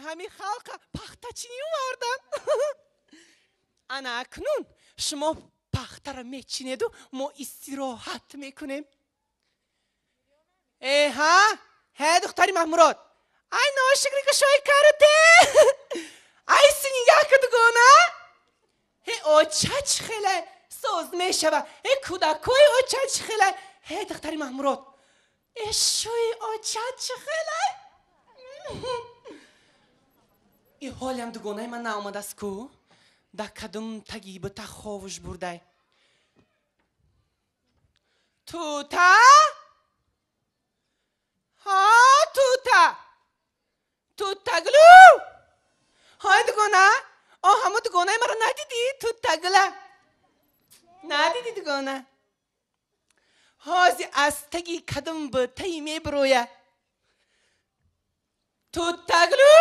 ҳамин халқа пахтачинӣ овардан. Ана акнун шумо пахтара мечинеду мо истироҳат мекунем. Э ҳа? Ҳе духтари Маҳмурод. Ай ношукри кушои карате. Ай синигаҳ ку дугона. Ҳе оча чӣ хеле соз мешава. Ҳе кӯдакои оча чӣ хеле. Ҳе духтари Маҳмурод. Э шӯи оча чӣ хеле. И ҳолиам дугонаи ман наомадааст ку. Да кадум таги бута ховуш бурдай. Тута? Ҳа, тута. Тутаглу. Ҳай дугона? О, ҳамо дугонаи маро надидӣ? Тутагла. Надидӣ дугона? Ҳози аз таги кадум бутаи мебироя. Тутаглу.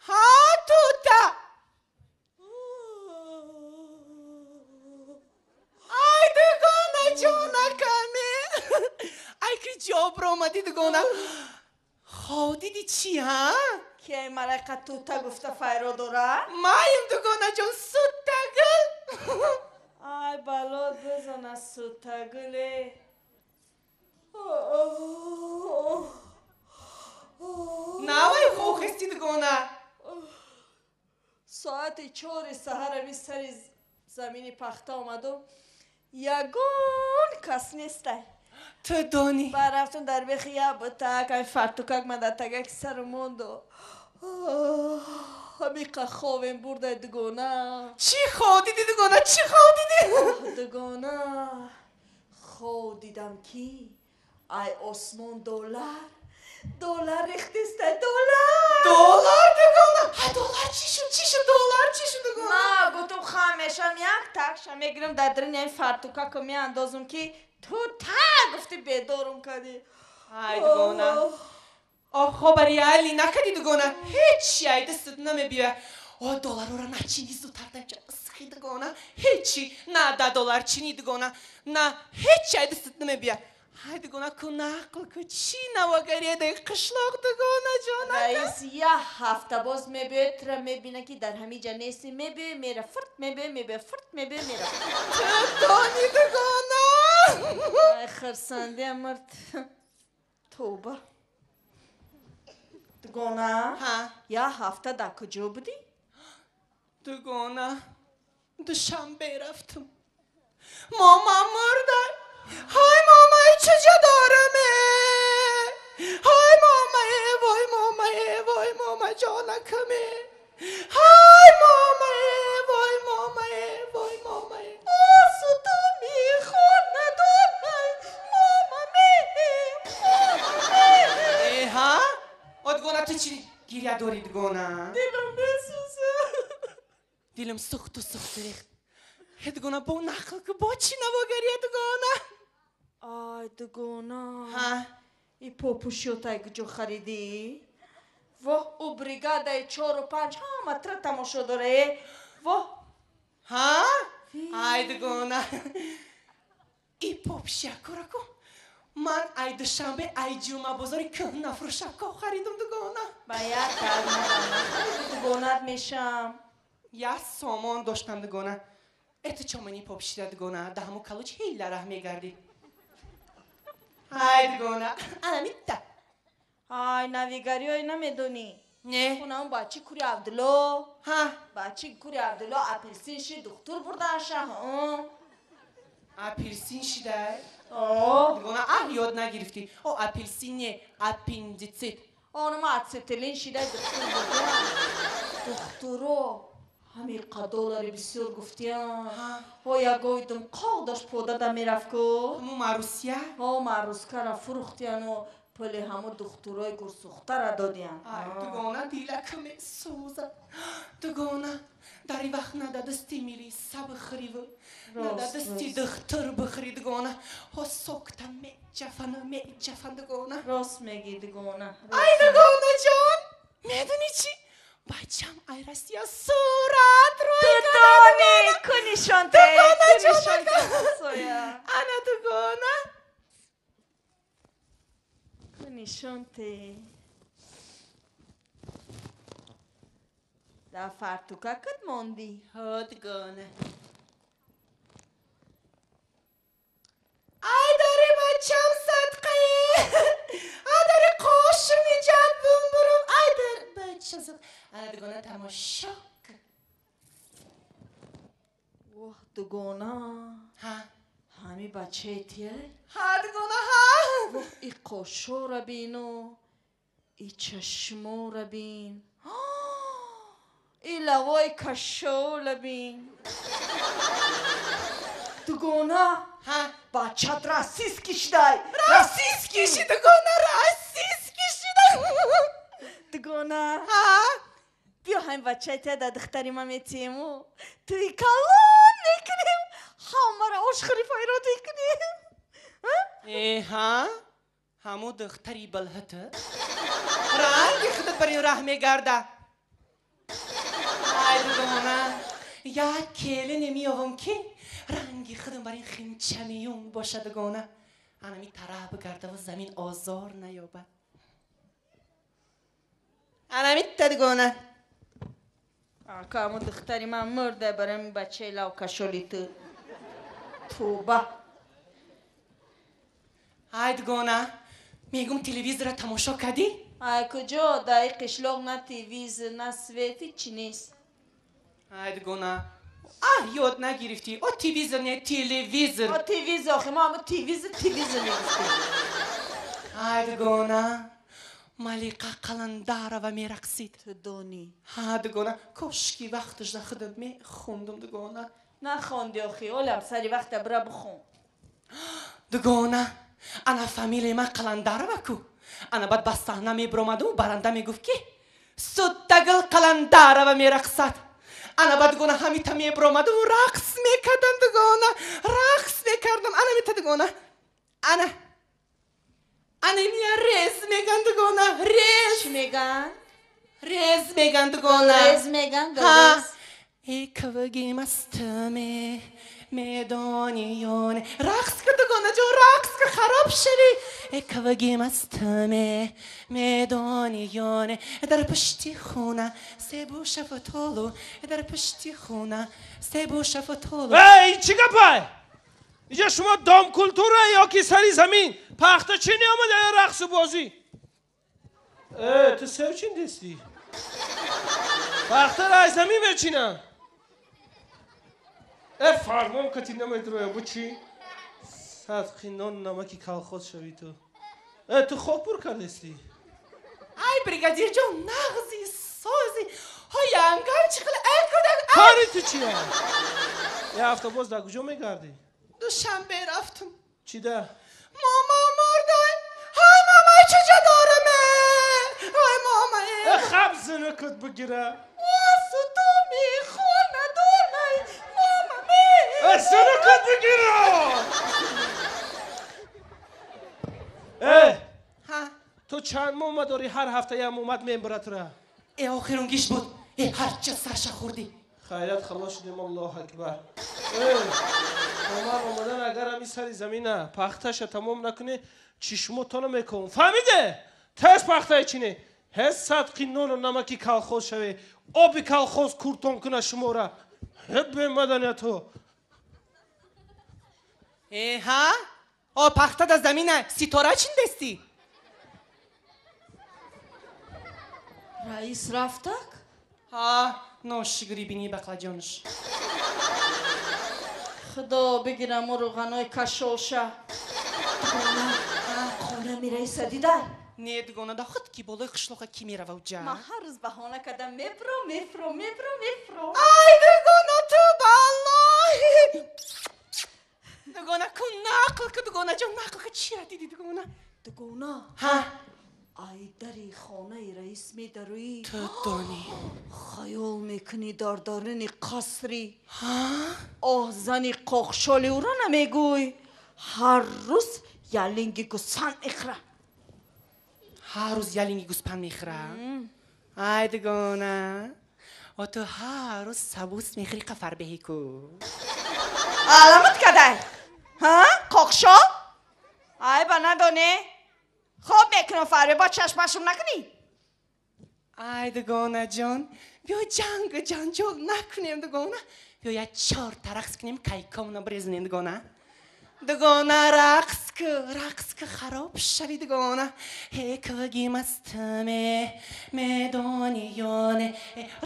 Ҳа, тута. Ай дугона ҷонакаме. Ай ки ҷо омадӣ дугона. Хов дидӣ чӣ, ҳа? Ки ай малайка тута гуфта файро дора? Маем дугонаҷон, сутагул. Ай балот бизана сутагуле. Навай хохести дугона. Соати 4 саҳар ами сари замини пахта омадум. Ягон кас нестай. Ту донӣ. Баъд рафтум дар бехи як бутак, ами фартукак ман дар тагаки сару монду. Ҳамиқа ховем бурдай дугона. Чӣ хов дидӣ дугона? Чӣ хов дидӣ? Дугона. Хов дидам ки ай осмон доллар. Доллар рехтистай, доллар. Доллар дугона? Ай доллар чӣ шуд? Чӣ шуд доллар? Чӣ шуд дугона? Ма гуфтум хамешам як такша мегирам дар даруни ами фартукаку меандозум ки ту та гуфти бедорум кардӣ. Ай дугона. О, хоба реалӣ накардӣ дугона. Ҳечи ай дастат намебиёя. О, долларора начинӣ зудтар данча исхи дугона. Ҳечи на да доллар чинӣ дугона. На ҳечи ай дастат намебиёя. Ай дугона ку нақл ку чӣ навогаредаи қишлоқ дугона ҷонака. Раис як ҳафта боз мебиёяд, тура мебина ки дар ҳамин ҷа нестӣ, мебиёй мера фурт, мебиёй мебиёй фурт, мебиёй мера. Ту донӣ дугона. Ай хирсандиам мард. Тоба. Дугона? Ҳа. Як ҳафта дар куҷо будӣ? Дугона, Душанбе рафтум. Мама мурда. Ҳай мамаи чуҷа дораме. Ҳай мамае, вой мамае, вой мама ҷонакаме. Ҳай мамае, вой мамае, вой мамае. Осуда мехонадонай мамаме, мамаме. Э, ҳа? О дугона ту чӣ гиря дорӣ дугона? Дилам месӯзад. Дилам сӯхту сӯхту рехт. Э дугона бо нақл ку бо чӣ навогария дугона? Ай дугона. Ҳа? И попӯшиётай куҷо харидӣ? Воҳ, ӯ бригадаи 4-у 5 ҳама тра тамошо дора, э? Воҳ. Ҳа? Ай дугона. И попшиякора ку. Ман ай Душанбе ай Ҷумъабозори кӯҳнафурӯшако харидум дугона. Ба як таг дугонат мешам. Як сомон доштам дугона. Э ту чомани попшида дугона, да ҳамо калуч ҳила раҳ мегардӣ. Ай дугона, ана митта. Ай навигариҳое намедонӣ? Не. Хона он бачи кури Абдулло. Ҳа. Бачи кури Абдулло апелсин шид, духтур бурдаша. Апелсин шидай? О. Дугона, аҳ ёд нагирифтӣ. О, апелсин не, аппендицит. Онма ацетилин шидай, духтур бурда. Духтуро ҳамиқа доллари бисёр гуфтиям. Ҳо ягоидум қоқ дошт подада мерафт ку. Ҳамо Марусия? Ҳо, Марускара фурӯхтияну пули ҳамо духтурои гурсӯхтара додиян. Ай дугона дилаку месӯзад. Дугона дар ин вақт на да дасти милиса бихӯриву на да дасти духтур бихӯри дугона. Ҳо сокта меҷафану меҷафан дугона. Рост мегӣ дугона. Ай дугонаҷон, медонӣ чӣ? Бачам ай Россия сурат рӯй. Ту донӣ ку нишонте, Дугона ку нишонте ҷонака. Соя. Ана дугона. Ку нишонте. Дар фартукакат мондӣ? Ҳо, дугона. Ай дари бачам садқае! Ай дари қошум иҷад бумбурум! Ай дар бачам садқа! Ана дугона тамошо кун. Воҳ, дугона. Ҳа? Ҳами бачаи тияй? Ҳа, дугона, ҳа! Воҳ, и қошора бину, и чашмора бин, и лавои кашола бин. Дугона, ҳа? Бачат российский шидай! Российский ши, дугона, российский шидай! Дугона, ҳа? Биё ҳамин бачаи тия дар духтари ман метиему, туи калон мекунем, ҳамаро ошхӯри файрод мекунем. Э, ҳа? Ҳамо духтари балҳата? Ранги худат бар ин раҳ мегарда. Ай, дугона, як келине меёвам ки ранги худам бар ин химчамиюн боша, дугона. Анами тараф бигардаву замин озор наёбад. Анамитта, дугона. Ака, ҳамо духтари ман мурда барои ҳамин бачаи лавкашоли ту. Тоба. Ай, дугона, мегум телевизора тамошо кардӣ? Ай, куҷо? Дар ин қишлоқ на телевизор, на свет, ҳичи нест. Ай, дугона, а ёд нагирифтӣ? О телевизор не, телевизор. О телевизор, охи мо ҳамо телевизор, телевизор мегуфтем. Ай, дугона, Малиқа Қаландарова мерақсид. Ту донӣ? Ҳа, дугона, кошки вақташ да худам мехондум, дугона. Нахонди охи, олам сари вақта бира бихон. Дугона, ана фамилияи ман Қаландарова ку. Ана баъд ба саҳна мебиромаду баранда мегуфт ки Суттагул Қаландарова мерақсад. Ана баъд дугона ҳамита мебиромаду рақс мекардам, дугона, рақс мекардам. Ана мита, дугона. Ана. Ана мия рез меган, дугона, рез. Чӣ меган? Рез меган, дугона. Рез меган, Ҳа. рез. Эй кавги мастаме медониёне. Рақс ка, дугона ҷон, рақс ка, хароб шавӣ. Эй кавги мастаме медониёне. Дар пушти хона себу шафтолу, дар пушти хона себу шафтолу. Эй, чӣ гапай? Инҷа шумо дом культура ё ки сари замин? Пахта чӣ неомада ё рақсу бозӣ? Э, ту сев чин дистӣ? Пахтаро аз замин мечинам. Э, фармон кати намедроя, бу чӣ? Садқи нон намаки колхоз шавӣ ту. Э, ту хок пур кардестӣ? Ай, бригадир ҷон, нағзи сози. Ҳо, янгам чӣ хел, эй кӯдак, ай! Кори ту чия? Я ҳафта боз дар куҷо мегардӣ? Душанбе рафтам. Чида? Мама мурдай. Ҳай, мамай чуҷа дораме? Ҳай, мамай. Э, хаб зинакат бигира. Сутуми хонадонай мама ме. Э, зинакат бигира! Э, Ҳа? Ту чанд мома дорӣ, ҳар ҳафта як момад мебара тура? Э, охирунгиш буд. Э, ҳарча сарша хӯрдӣ. Хайрат, халос шудем, аллоҳу акбар. Э, омар омадан, агар ҳами сари замина пахташа тамом накунӣ, чишмотоно мекунм, фаҳмиде? Тез пахтаи чине. Ҳез садқи нону намаки колхоз шаве, оби колхоз куртон куна шумора, ҳе бемаданиятҳо. Э, ҳа? О, пахта да замина, ситора чиндестӣ? Раис рафтак? Ҳа, ношигри бини бақлаҷонш. Худо бигирам рӯғанои кашолша. Хона мираиса дидай? Не, дугона, да худ ки болои қишлоқа ки мерава уҷа? Ман ҳар рӯз баҳона кардам, мепро, мепро, мепро, мепро. Ай, дугона, ту баллоҳи! Дугона, ку нақл ку, дугона ҷон, нақл ку, чира диди, дугона? Дугона, Ҳа? Ай дари хонаи раис медароӣ. Ту донӣ. Хаёл мекунӣ дар даруни қасри. Ҳа? Оҳ, зани қоқшоли ӯро намегӯй. Ҳар рӯз ялинги гӯсфанд мехӯра. Ҳар рӯз ялинги гӯспанд мехӯра? Ай, дугона, о ту ҳар рӯз сабус мехӯри, қафарбеҳӣ ку. Аламат кадай? Ҳа? Қоқшол? Ай, ба надоне? Хоб мекунам, фарбе, бо чашмашум накунӣ? Ай, дугона ҷон, Биё ҷангу ҷанҷол накунем дугона. Биё як чорта рақс кунем, кайкомона бирезонем дугона. Дугона рақс ку, рақс ку, хароб шави дугона. Ҳекваги мастаме медони ёне.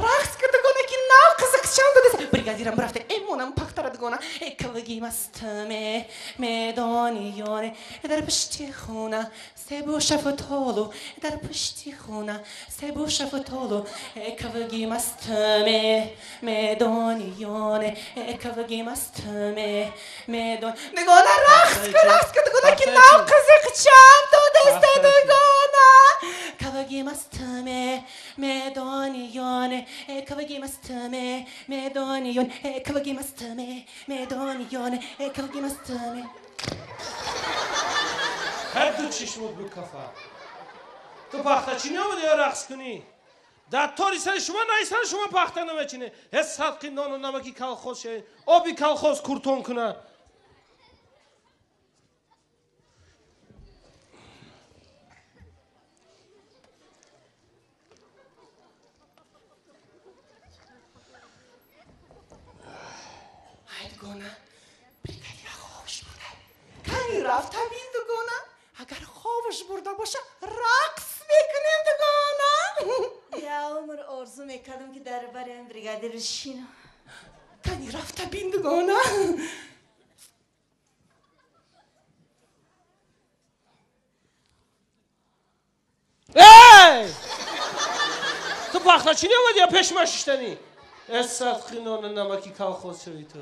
Рақс ку дугона ки нав қизиқчам додеса. Бригадирам рафта эмонам пахтара дугона. Ҳекваги мастаме медони ёне. Дар пушти хона себу шафтолу, дар пушти хона себу шафтолу. Ҳекваги мастаме медони ёне. Ҳекваги мастаме медон. Дугона рақс ку, рақс ку дугона ки нав қизиқчам додеста дугона. Каваги мастаме медони ёне. Каваги мастаме медони ёне. Каваги мастаме медони ёне. Каваги мастаме. Ҳар ду чишмот бикафа. Ту пахтачинӣ омади ё рақс кунӣ? Дар тори сари шумо найсари шумо пахта намечинӣ. Ҳеч садқи нону намаки колхоз шавед, оби колхоз куртон куна. Ай дугона, бригадира хобаш бурда. Кани рафта бин дугона. Агар хобаш бурда боша, рақс мекунем дугона. Я умр орзу мекардам ки дар барем бригадир бишинам. Кани рафта бин дугона. Эй! Ту пахтачинӣ омади ё пешма шиштанӣ? Эс садқи нону намаки колхоз шави ту.